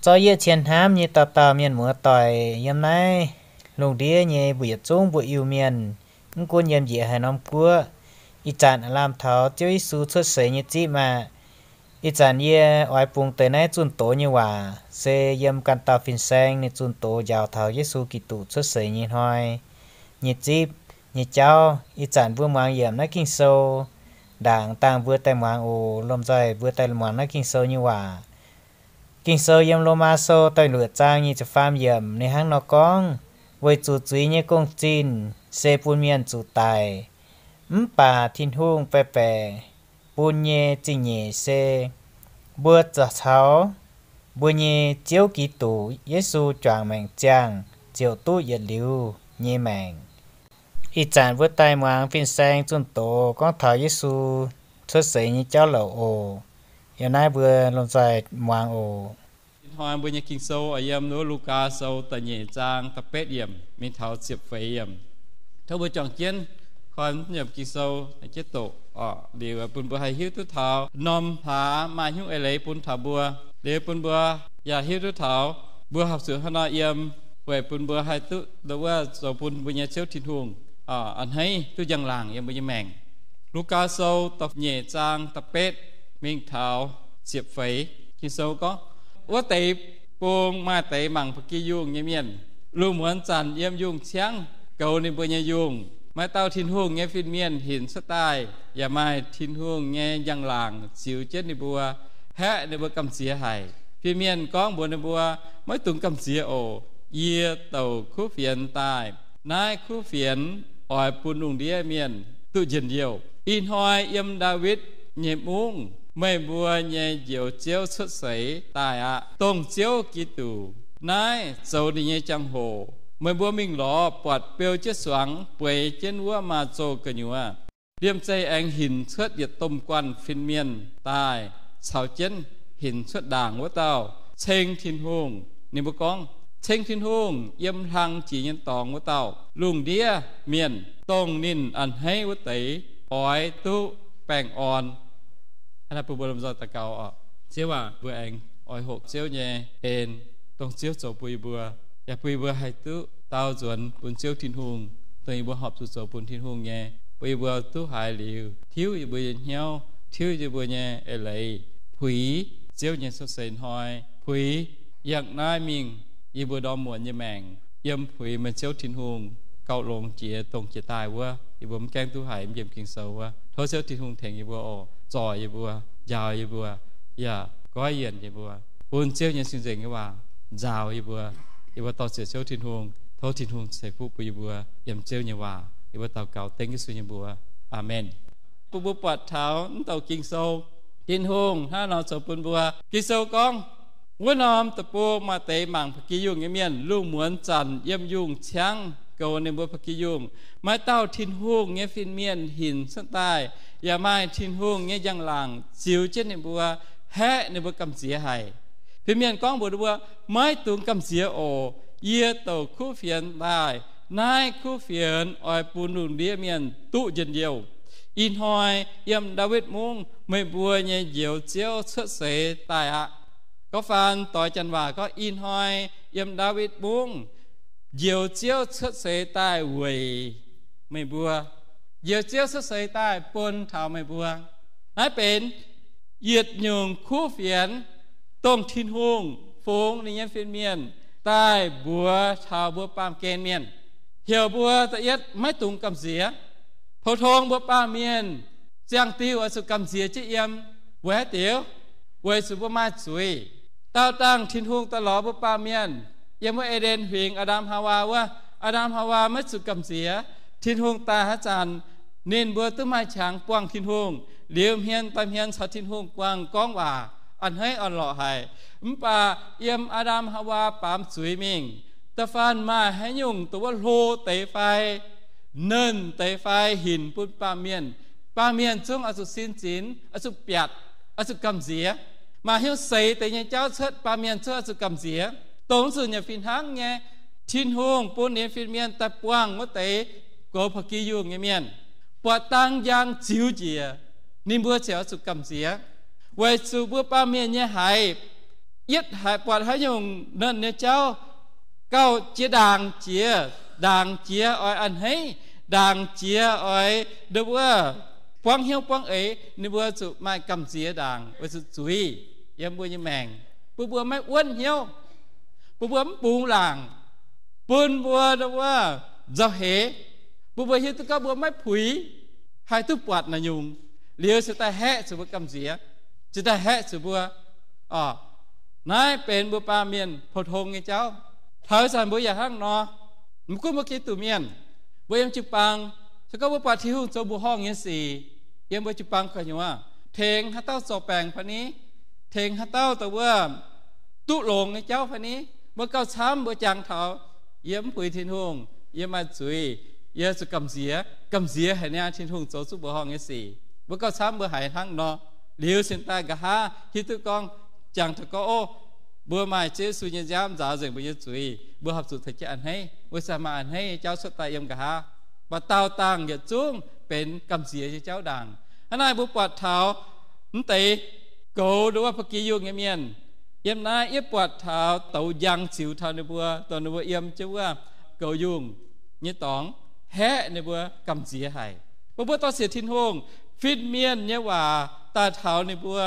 Zorqv yie cien hnamv nyei dauh dauh mienh muoz-doic yiem naaiv lungh ndiev nyei mbuo yietc zungv mbuo Iu-Mienh, mv gunv yiem njiec haaix norm guoqv, ih zanc lamh taux Ziouv Yesu cuotv seix nyei zipv maah! Ih zanc yie oix bungx deix naaiv zunh doz nyei waac se yiem ganh dauh fin-saeng ninh zunh doz njaaux taux Yesu Giduc cuotv seix nyei hnoi nyei zipv nyei jauv. Ih zanc mbuo muangx yiemc naaiv Ging-Sou ndaangc dangh mbuo daaih muangx oc. Lomh nzoih mbuo daaih muangx naaiv Ging-Sou nyei waac. Ging-Sou yiem Lomaa Sou da'luoqc zaang nyic ziepc faam yiemc ninh hnangv nor gorngv, Weic zuqc zuiz nyei gong-zinh se bun mienh zuqc daic, mv baac Tin-Hungh baeqc bun nyei zingh nyeic se mbuo zaqc caux mbuo nyei Ziouv Giduc Yesu juangc maengc ziangh ziouc duqv yietc liuz nyei maengc. Ih zanc mbuo daaih muangx fin-saeng zunh doz gorngv taux Yesu cuotv seix nyei jauv louc oc. Yiem naaiv mbuo lomh nzoih muangx oc. Ih hnoi mbuo nyei Ging-Sou oix yiem Lugaa Sou da'nyeic zaang da'betv yiemc mingh taux ziepc feix yiemc. Tov mbuo juangc jienv koi yiem Ging-Sou jienv doqc oc. Liuz bun mbuo haih hiuv duqv taux norm hlaax maaih nyungc eix leiz bun taux mbuo. Liuz bun mbuo yaac hiuv duqv taux mbuo horpc zuqc haaix nor yiem, weic bun mbuo haih duqv ndo wuov zoux bun mbuo nyei Ziouv Tin-Hungh a'hneiv duqv njang-laangc yiem mbuo nyei maengc. Lugaa Sou da'nyeic zaang da'betv mingh taux ziepc feix. Ging-Sou gorngv, Wuov deix bung maaih deix mangc ba'gi yungh nyei mienh. Lungh muonz zanc yiem yungh ciangv goux ninh mbuo nyei yungh. Maaih dauh Tin-Hungh nyei fin-mienh hinc cuotv daaih, yaac maaih Tin-Hungh nyei njang-laangc ziux jienv ninh mbuo, haeqv ninh mbuo gamh nziex haic. Fin-mienh gorngv mbuox ninh mbuo, Maiv dungx gamh nziex oc. Yie douc kuv fienx daaih. Naaiv kuv fienx oix bun lungh ndiev mienh duqv njien-youh. Ih hnoi yiem Ndaawitv nyei mungv meih mbuo nyei Njoux Ziouv cuotv seix daaih aqv. Dongh Ziouv Giduc. Naaiv zoux ninh nyei jangx-hoc. Meih mbuo mingh lorz buatc beu jienv suangx bueix jienv wuov maaz-zoh gu'nyuoz. Liemh zeih aengx hinc cuotv yietc domh guanh fin-mienh daaih caux jienv hinc cuotv ndaangc wuov dauh ceng Tin-Hungh. Ninh mbuo gorngv, Ceng Tin-Hungh yiem hlang jiex nyei dorngx wuov dauh. Lungh ndiev mienh dongh ninh a'hneiv wuov deix oix duqv baengh orn. Hnangv naaiv bun mbuo lomh nzoih daux gaux oc. Ziouv aac, mbuo aengx oix hoqc Ziouv nyei en, dongh Ziouv zoux bun yie mbuo, yaac bun yie mbuo haih duqv dau nzuonx bun Ziouv Tin-Hungh, dongh yie mbuo horpc zuqc zoux bun Tin-Hungh nyei, bun yie mbuo duqv haiz liuz tiuv yie mbuo nyei hnyouv, tiuv yie mbuo nyei eix leiz, puix Ziouv nyei cuotv seix hnoi, puix yangh naaiv mingh yie mbuo ndorm muonz nyei maengc, yiem puix meih Ziouv Tin-Hungh gauh longx jiex dongh jiex daaih wuov, yie mbuo mv gaengh duqv haiz mv yiem Ging-Sou wuov. Tov Ziouv Tin-Hungh tengx yie mbuo oc, zorc yie mbuo, njaaux yie mbuo, yaac goiv yienc yie mbuo, bun Ziouv nyei cing-nzengc nyei waac nzaaux yie mbuo. Yie mbuo dor-ziec Ziouv Tin-Hungh, tov Tin-Hungh ceix fuqv bun yie mbuo yiem Ziouv nyei waac. Yie mbuo daux gaux dengv Yesu nyei mbuox. Aamen. Bun mbuo buatc taux mv douc Ging-Sou, Tin-Hungh hnangv nor zoux bun mbuo. Ging-Sou gorngv, Wuov norm deic-bung maaih deix mangc ba'gi yungh nyei mienh, lungh muonz zanc yiem yungh ciangv goux ninh mbuo ba'gi yungh. Maiv dauh Tin-Hungh nyei fin-mienh hinc cuotv daaih, yaac maaih Tin-Hungh nyei njang-laangc ziux jienv ninh mbuo, haeqv ninh mbuo gamh nziex haic. Fin-mienh gorngv mbuox ninh mbuo, Maiv dungx gamh nziex oc. Yie douc kuv fienx daaih. Naaiv kuv fienx oix bun lungh ndiev mienh duqv njien-youh. Ih hnoi yiem Ndaawitv Mungv meih mbuo nyei Njoux Ziouv cuotv seix daaih aqv. Gorngv faan doix janx waac gorngv, Ih hnoi yiem Ndaawitv Mungv Njoux Ziouv cuotv seix daaih weic meih mbuo. Njoux Ziouv cuotv seix daaih bun taux meih mbuo. Naaiv benx yietc nyungc kuv fienx, dongh Tin-Hungh fungx ninh nyei fin-mienh daaih mbuox taux mbuo baamh gen mienh, heuc mbuo da'yietv maiv dungx gamh nziex. Pou-tong mbuo baamh mienh ziangh diuh oix zuqc gamh nziex jienv yiem. Weic haaix diuc? Weic zuqc mbuo maaih zuiz. Daauh dangh Tin-Hungh daaih lorz mbuo baamh mienh yiem wuov E^nden Huingx, Aa^ndam Haawaa wuov, Aa^ndam Haawaa maiv zuqc gamh nziex. Tin-Hungh daaih haaix zanc ninh mbuo duqv maaih qangx buangh Tin-Hungh, liuz hmien daaih hmien caux Tin-Hungh buangh gorngv waac, a'hneiv orn-lorqc haic. Mv baac yiem Aa^ndam Haawaa baamz zuiz mingh, da'faanh maaih haaix nyungc dongh wuov hlo deix fai, nernh deix fai hinc bun baamh mienh, baamh mienh zungv oix zuqc sin zinx, oix zuqc biatc, oix zuqc gamh nziex. Maaih hnyouv seix deix nyei jauv cuotv, baamh mienh zungv oix zuqc gamh nziex. Dongh zuqc nyei fih hnangv nyei, Tin-Hungh bun ninh fin-mienh daaih buangh wuov deix goux ba'gi yungh nyei mienh, buatc dang njang ziux njiec, ninh mbuo ziouc oix zuqc gamh nziex. Weic zuqc mbuo baamh mienh nyei haiz yietv haiz buatc haaix nyungc nernh nyei jauv gauh jiex ndaangc jiex, ndaangc jiex oix a'hneiv, ndaangc jiex oix nduov wuov buangv hnyouv buangv eix, ninh mbuo zuqc maaih gamh nziex ndaangc weic zuqc zuiz yiem mbuo nyei maengc, bun mbuo maiv wuonv hnyouv, bun mbuo mv bungx laangc, bun mbuo nduov wuov nzauh heix, bun mbuo hiuv duqv gorngv mbuo maiv puix haih duqv buatc naaiv nyungc, liuz cingx daaih haeqv zuqc mbuo gamh nziex, cingx daaih haeqv zuqc mbuo, o, naaiv benx mbuo baamh mienh pou-tong nyei jauv. Taux ih zanc mbuo yaac hnangv nor, mv gunv mbuo Giduc mienh, mbuo yiem jiu-baang, se gorngv mbuo buatc Tin-Hungh zoux mbuoqc horngh nyei sic yiem mbuo jiu-baang gu'nyuoz, tengx haaix dauh zorc baengc fai ni, tengx haaix dauh dongh wuov duqv longx nyei jauv fai ni, mbuo gauh camv mbuo jangx taux, yie mv puix Tin-Hungh, yie maaih zuiz, yie zuqc gamh nziex, gamh nziex haic niaa Tin-Hungh zoux zuqc mbuoqc horngh nyei sic. Mbuo gauh camv mbuo haiz hnangv nor, liuz cingx daaih nqa'haav hiuv duqv gorngv, jangx taux gorngv, o, mbuo maaih Ziouv Yesu nyei nziaamv nzaaux nzengc mbuo nyei zuiz, mbuo horpc zuqc taux jienv a'hneiv, mbuo cingx maaih a'hneiv nyei jauv cuotv daaih yiem nqa'haav. Mv baac daauh dangh yietc zungv benx gamh nziex nyei jauv ndaangc. Hnangv naaic mbuo buatc taux mv deix goux nduov wuov ba'gi yungh nyei mienh, yiem naaiv yie buatc taux douz njang ziux taux ninh mbuo, dongh ninh mbuo yiem jienv wuov goux yungh nyei dorngx, haeqv ninh mbuo gamh nziex haic. Mbuo, mbuo dorh ziec Tin-Hungh, fin-mienh nyei waac daaih taux ninh mbuo,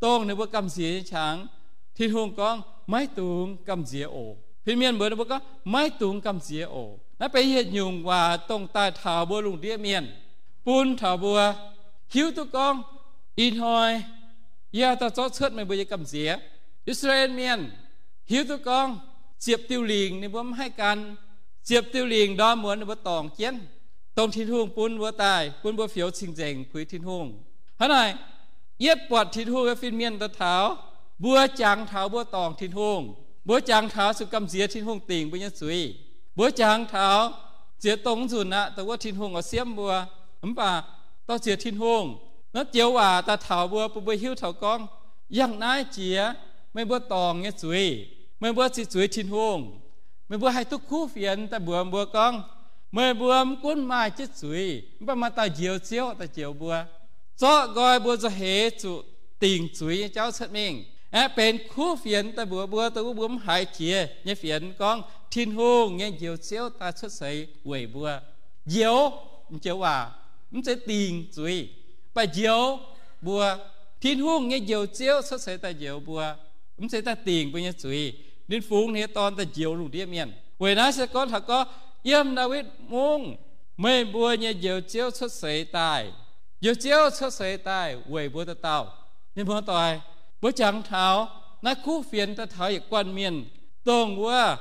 dongh ninh mbuo gamh nziex nyei qangx, Tin-Hungh gorngv, maiv dungx gamh nziex oc. Fin-mienh mbuox ninh mbuo gorngv, maiv dungx gamh nziex oc. Naaiv benx yietc nyungc waac dongh daaih taux mbuo lungh ndiev mienh, bun taux mbuo hiuv duqv gorngv, ih hnoi yie dauh zorqv cuotv meih mbuo nyei gamh nziex. I^saa^laa^en Mienh hiuv duqv gorngv, ziepc diuh lingc ninh mbuo mv haih gan, ziepc diuh lingc ndorm muonz ninh mbuo dorngc jienv, dongh Tin-Hungh bun mbuo daaih, bun mbuo fioux cing-nzengc puix Tin-Hungh. Hnangv naaic, yietv buatc Tin-Hungh nyei fin-mienh daaih taux, mbuo jangx taux mbuo dorngc Tin-Hungh, mbuo jangx taux zuqc gamh nziex Tin-Hungh dingc mbuo nyei zuiz, mbuo jangx taux ziex dongh nzunc aqv, dongh wuov Tin-Hungh oix siemv mbuo. Mv baac dorh ziec Tin-Hungh naaiv joux waac daaih taux mbuo, bun mbuo hiuv taux gorngv, yangh naaiv jiex meih mbuo dorngc nyei zuiz, meih mbuo ziqc zuiz Tin-Hungh, meih mbuo haih duqv kuv fienx daaih mbuox mbuo gorngv, meih mbuo mv gunv maaih jienv zuiz, mv baac maaih dauh Njoux Ziouv daaih njoux mbuo, zorqv nqoi mbuo nzauh heix zuqc dingc zuiz nyei jauv cuotv mingh, aeqv, benx kuv fienx daaih mbuox mbuo, dongh wuov mbuo mv haiz jiex nyei fienx gorngv, Tin-Hungh nyei Njoux Ziouv daaih cuotv seix weic mbuo. Njoux, joux waac, mv zeiz dingc zuiz, mv baac njoux mbuo. Tin-Hungh nyei Njoux Ziouv cuotv seix daaih njoux mbuo, mv zeiz daaih dingc mbuo nyei zuiz. Ninh fungx ninh nyei Dorn daaih njoux lungh ndiev mienh. Weic naaiv se gorngv taux gorngv, yiem Ndaawitv Mungv, meih mbuo nyei Njoux Ziouv cuotv seix daaih. Njoux Ziouv cuotv seix daaih weic mbuo dauh dauh. Mienh muoz-doic, mbuo jangx taux naaiv kuv fienx daaih taux yietc guanh mienh, dongh wuov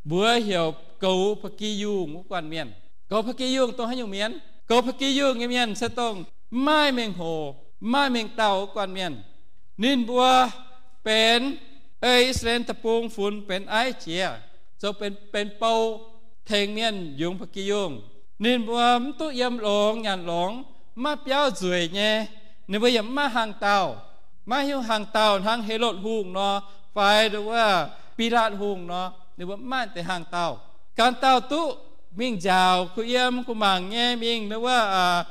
mbuox heuc goux ba'gi yungh wuov guanh mienh. Goux ba'gi yungh dongh haaix nyungc mienh? Goux ba'gi yungh nyei mienh se dongh mv maaih mengh hoc, mv maaih mengh dauh wuov guanh mienh. Ninh mbuo benx, ei, I^saa^laa^en Deic-Bung funx benx aiv jiex, zoux benx, benx bou tengx mienh yungz ba'gi yungh. Ninh mbuo mv duqv yiem longx nyanc longx, mv maaih biauv nzueic nyei. Ninh mbuo yaac mv maaih hnaangx-daauh, maiv hiuv hnaangx-daauh hnangv Helotv Hungh nor, fai nduov wuov Bilaatv Hungh nor, ninh mbuo mv maaih deix hnaangx-daauh. Ganh dauh duqv mingh nziaauc kuh yiem kuh mangc nyei, mingh nduov wuov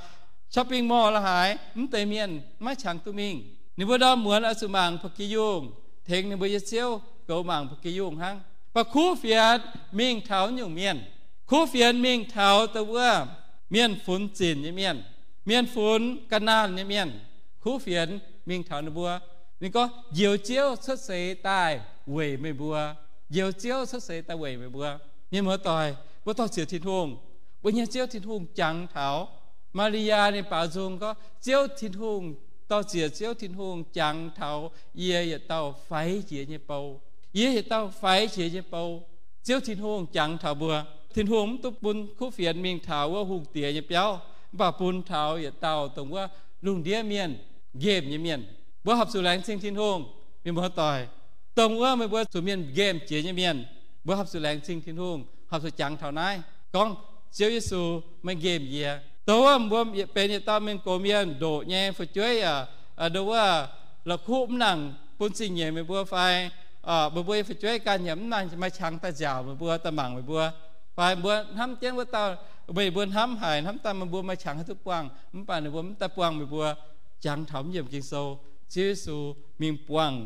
shopping mall la'haaix, mv deix mienh maiv qangx duqv mingh. Ninh mbuo ndorm muonz oix zuqc mangc ba'gi yungh, tengx ninh mbuo nyei ziouv goux mangc ba'gi yungh hnangv. Mv baac kuv fienx mingh taux nyungc mienh, kuv fienx mingh taux dongh wuov mienh funx zinc nyei mienh, mienh funx ga'naanh nyei mienh. Kuv fienx mingh taux ninh mbuo. Ninh gorngv, Njoux Ziouv cuotv seix daaih weic meih mbuo. Njoux Ziouv cuotv seix daaih weic meih mbuo. Mienh muoz-doic, mbuo dorh ziec Tin-Hungh, mbuo nyei Ziouv Tin-Hungh jangx taux. Maa^li^yaa ninh baaux nzung gorngv, Ziouv Tin-Hungh, dorh ziec Ziouv Tin-Hungh jangx taux yie yietc dauh faix jiex nyei bou. Yie yietc dauh faix jiex nyei bou. Ziouv Tin-Hungh jangx taux mbuo. Tin-Hungh mv duqv bun kuv fienx mingh taux wuov hungh diex nyei biauv, mv baac bun taux yietc dauh dongh wuov lungh ndiev mienh nqemh nyei mienh. Mbuo horpc zuqc laengz zingh Tin-Hungh, mienh muoz-doic. Dongh wuov meih mbuo zuqc mienh nqemh jiex nyei mienh, mbuo horpc zuqc laengz zingh Tin-Hungh, horpc zuqc jangx taux naaiv gorngv, Ziouv Yesu, meih nqemh yie. Dongh wuov mbuo benx yietc dauh mienh gox mienh ndoqc nyei fu'jueiv yaac, dongh wuov la'kuqv mv nangc bun zingh nyeic meih mbuo fai, meih mbuo nyei fu'jueiv ganh yaac mv nangc maaih qangx daaih nziaauc meih mbuo, daaih mangc meih mbuo, fai mbuo hnamv jienv wuov dauh, meih mbuo hnamv haic, hnamv daaih meih mbuo maaih qangx haih duqv buangh, mv baac ninh mbuo mv daaih buangh meih mbuo. Jangx taux mv yiemc Ging-Sou, Ziouv Yesu mingh buangh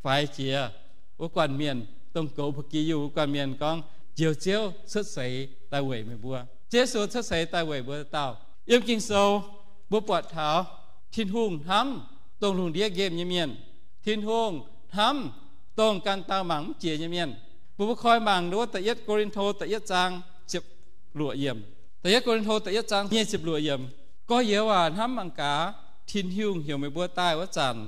faix jiex wuov guanh mienh, dongh goux ba'gi yungh wuov guanh mienh gorngv, Njoux Ziouv cuotv seix daaih weic meih mbuo. Ziouv Yesu cuotv seix daaih weic mbuo dauh. Yiem Ging-Sou mbuo buatc taux Tin-Hungh hnamv dongh lungh ndiev nqemh nyei mienh. Tin-Hungh hnamv dongh ganh dauh mangc mv jiex nyei mienh. Mbuo, mbuo koi mangc wuov da'yietv Ko^lin^to da'yietv zaang ziepc luoqc yiemc. Da'yietv Ko^lin^to da'yietv zaang nyic ziepc luoqc yiemc. Gorx-youz aac, hnamv mangc gaax, Tin-Hungh heuc meih mbuo daaih wuov zanc,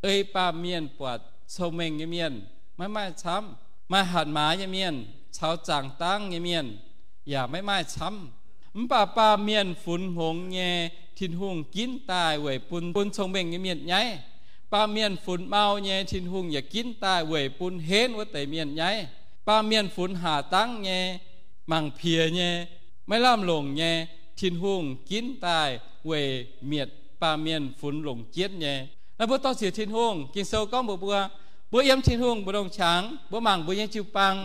ei baamh mienh buatc cong-mengh nyei mienh maiv maaih camv, maaih hatc maaz nyei mienh caux zaangc dangv nyei mienh yaac maiv maaih camv. Mv baac baamh mienh funx hngongx nyei, Tin-Hungh ginv daaih weic bun, bun cong-mengh nyei mienh nyaiv. Baamh mienh funx mau nyei, Tin-Hungh yaac ginv daaih weic bun henv wuov deix mienh nyaiv. Baamh mienh funx haac dangv nyei, mangc piex nyei, maiv lamh longc nyei, Tin-Hungh ginv daaih weic mietc baamh mienh funx longc jienv nyei. Naaiv mbuo dor-ziec Tin-Hungh, Ging-Sou gorngv mbuox mbuo, mbuo yiem Tin-Hungh mbu'ndongx qangx, mbuo mangc mbuo nyei jiu-baang,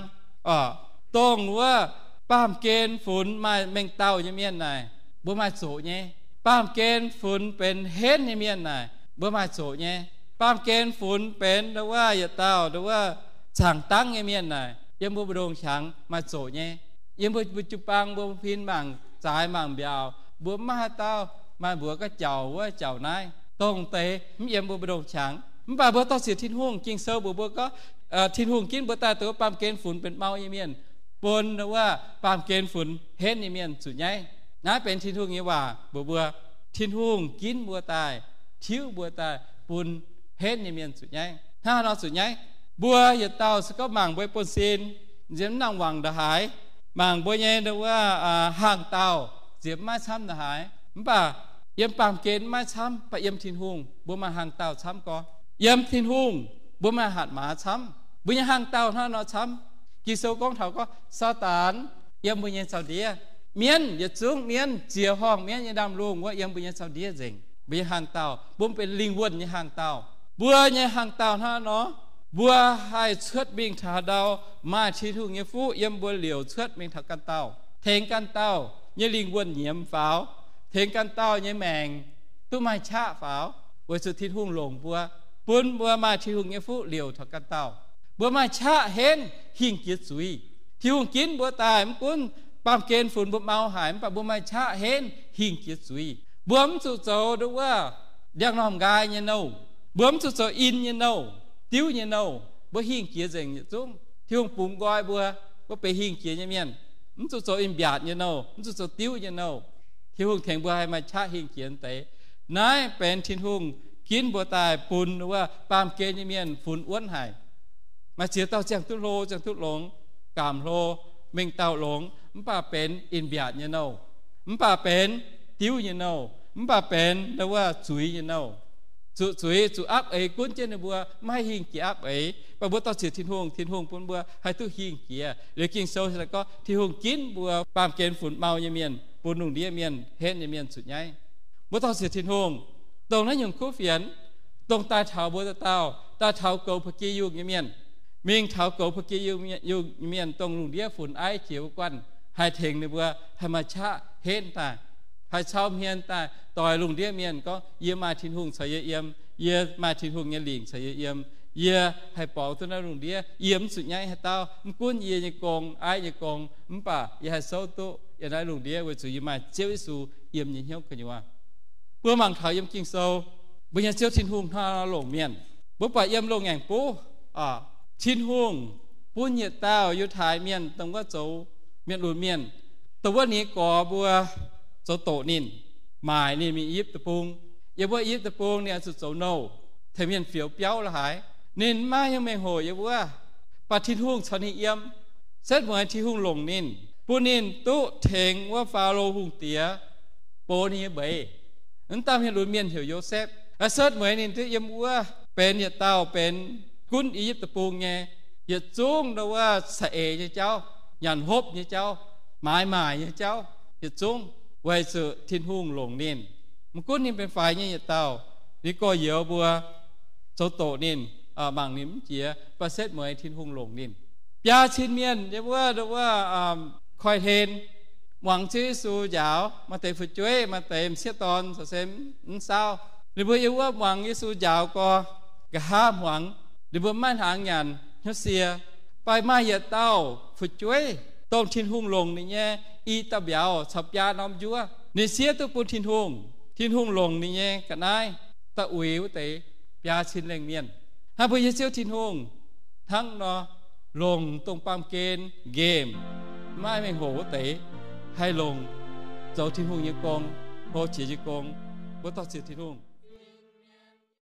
orqc, dongh wuov baamh gen funx maaih mengh dauh nyei mienh naaic, mbuo maaih zoqc nyei. Baamh gen funx benx henv nyei mienh naaic, mbuo maaih zoqc nyei. Baamh gen funx benx ndo wuov yietc dauh ndo wuov zaangc dangv nyei mienh naaic, yiem mbuo mbu'ndongx qangx maaih zoqc nyei. Yiem mbuo, mbuo jiu-baang mbuo fin mangc zaaix mangc mbiaauc, mbuo maiv maaih haaix dauh maaih mbuox gorngv jauc wuov jauc naaiv, dongh deix mv yiem mbuo mbu'ndongx qangx. Mv baac mbuo dor-ziec Tin-Hungh, Ging-Sou mbuox mbuo gorngv, Tin-Hungh ginv mbuo daaih dongh wuov baamh gen funx benx mau nyei mienh, bun ndo wuov baamh gen funx henv nyei mienh zuqc nyaiv. Naaiv benx Tin-Hungh nyei waac mbuox mbuo, Tin-Hungh ginv mbuo daaih, tiuv mbuo daaih bun henv nyei mienh zuqc nyaiv. Hnangv haaix nor zuqc nyaiv? Mbuo yietc dauh se gorngv mangc mbuo nyei buonv-sin, nziex mv nangc wangc ndongc haaix, mangc mbuo nyei ndo wuov hnaangx-daauh nziex mv maaih camv ndongc haaix, mv baac yiem baamh gen mv maaih camv, mv baac yiem Tin-Hungh mbuo maaih hnaangx-daauh camv gorx. Yiem Tin-Hungh mbuo maaih hatc maaz camv. Mbuo nyei hnaangx-daauh hnangv nor camv. Ging-Sou gorngv taux gorngv Saadaan yiem mbuo nyei zaux-ndiev. Mienv yietc zungv, mienv ziex horngh mienv nyei ndaamv-lungh wuov yiem mbuo nyei zaux-ndiev nzengc. Mbuo nyei hnaangx-daauh, mbuo benx lingh wuonh nyei hnaangx-daauh. Mbuo nyei hnaangx-daauh hnangv nor, mbuo haih cuotv mingh taux haaix ndau, maaih Tin-Hungh nyei fuqv yiem mbuo liouc cuotv mingh taux ganh dauh, tengx ganh dauh nyei lingh wuonh nyiemz faaux, tengx ganh dauh nyei maengc duqv maaih qaqv faaux, weic zuqc Tin-Hungh longc mbuo, bun mbuo maaih Tin-Hungh nyei fuqv liouc taux ganh dauh. Mbuo maaih qaqv henv hingh jiex zuiz. Tin-Hungh ginv mbuo daaih mv gunv baamh gen funx mbuo mau haic, mv baac mbuo maaih qaqv henv hingh jiex zuiz. Mbuo mv zuqc zoux ndo wuov ndiangx-normh nqaai nyei nouh. Mbuo mv zuqc zoux in nyei nouh, diuv nyei nouh. Mbuo hingh jiex nzengc yietc zungv. Tin-Hungh bungx nqoi mbuo, mbuo benx hingh jiex nyei mienh. Mv zuqc zoux in-mbiaatc nyei nouh, mv zuqc zoux diuv nyei nouh. Tin-Hungh tengx mbuo haih maaih qaqv hingh jiex deix. Naaiv benx Tin-Hungh ginv mbuo daaih bun wuov baamh gen nyei mienh funx wuonv haic. Maaih ziex dauh ziangh duqv hlo, ziangh duqv longx, gamh hlo, mengh dauh longx, mv baac benx in-mbiaatc nyei nouh, mv baac benx diuv nyei nouh, mv baac benx ndo wuov zuiz nyei nouh. Zuqc zuiz, zuqc apv eix gunv jienv ninh mbuo maiv haih hingh jiex apv eix. Mv baac mbuo dor-ziec Tin-Hungh, Tin-Hungh bun mbuo haih duqv hingh jiex. Liuz Ging-Sou gorngv Tin-Hungh ginv mbuo baamh gen funx mau nyei mienh bun lungh ndiev mienh, henv nyei mienh zuqc nyaiv. Mbuo dor-ziec Tin-Hungh, dongh naaiv nyungc kuv fienx, dongh daaih taux mbuo dauh dauh, daaih taux goux ba'gi yungh nyei mienh, mingh taux goux ba'gi yungh nyei mienh, dongh lungh ndiev funx aiv jiex wuov guanh, haih tengx ninh mbuo haih maaih qaqv henv daaih, haih cau hmien daaih doix lungh ndiev mienh gorngv, yie maaih Tin-Hungh caux yie yiem, yie maaih Tin-Hungh nyei lingc caux yie yiem, yie haih borngz duqv naaiv lungh ndiev, yie mv zuqc nyaiv haaix dauh. Mv gunv yie nyei gong, aiv nyei gong, mv baac yie haih souv duqv yiem naaiv lungh ndiev weic zuqc yie maaih Ziouv Yesu yiem nyei hnyouv gu'nyuoz. Mbuo mangc taux yiem Ging-Sou, mbuo nyei Ziouv Tin-Hungh hnangv haaix nor longc mienh. Mbuo buatc yiem Loz-Ngaengc Buv, Tin-Hungh bun yietc dauh Yiutai Mienh dongh wuov zoux mienh lunx mienh, dongh wuov ninh nyei gorx mbuo zoux doqc ninh, maaic ninh mingh I^yipv Deic-Bung. Yiem wuov I^yipv Deic-Bung ninh oix zuqc zoux nouh, tengx mienh fioux biauv la'haaix. Ninh maiv maaih hnyouv mengh hoc yiem wuov, mv baac Tin-Hungh caux ninh yiem. Setv mueiz Tin-Hungh longc ninh, bun ninh duqv tengx wuov Faalo hungh diex bou ninh nyei mbeix. Mv dauh mienh lunx mienh heuc Yosepv. Setv mueiz ninh duqv yiem wuov benx yietc dauh benx gunv I^yipv Deic-Bung nyei yietc zungv ndo wuov ceix eix nyei jauv, nyanc hopv nyei jauv, maaiz maaic nyei jauv, yietc zungv weic zuqc Tin-Hungh longc ninh. Mv gunv ninh benx faix nyei yietc dauh, ninh gorx-youz mbuo zoux doqc ninh, mangc ninh mv jiex, mv baac setv mueiz Tin-Hungh longc ninh. Biaa cin mienh yiem wuov, ndo wuov, koi hlen, muangx Ziouv Yesu njaaux. Maaih deix fu'jueiv, maaih deix m'sieqv dorn caux se mv saauv. Ninh mbuo yiem wuov muangx Yesu njaaux gorx, nqa'haav hmuangx, ninh mbuo maiv hnaangx nyanc. hnyouv sie. Fai maaih yietc dauh fu'jueiv, dongh Tin-Hungh longc ninh nyei i dauh mbiauz caux biaa norm njuov, ninh siev duqv bun Tin-Hungh, Tin-Hungh longc ninh nyei ga'naaiv da'uix wuov deix biaa cin lengh mienh. Hnangv mbuo nyei Ziouv Tin-Hungh hnangv nor, longc dongh baamh gen nqemh, maiv mengh hoc wuov deix, haih longc zoux Tin-Hungh nyei gong, hlo jiex nyei gong. Mbuo dor-ziec Tin-Hungh.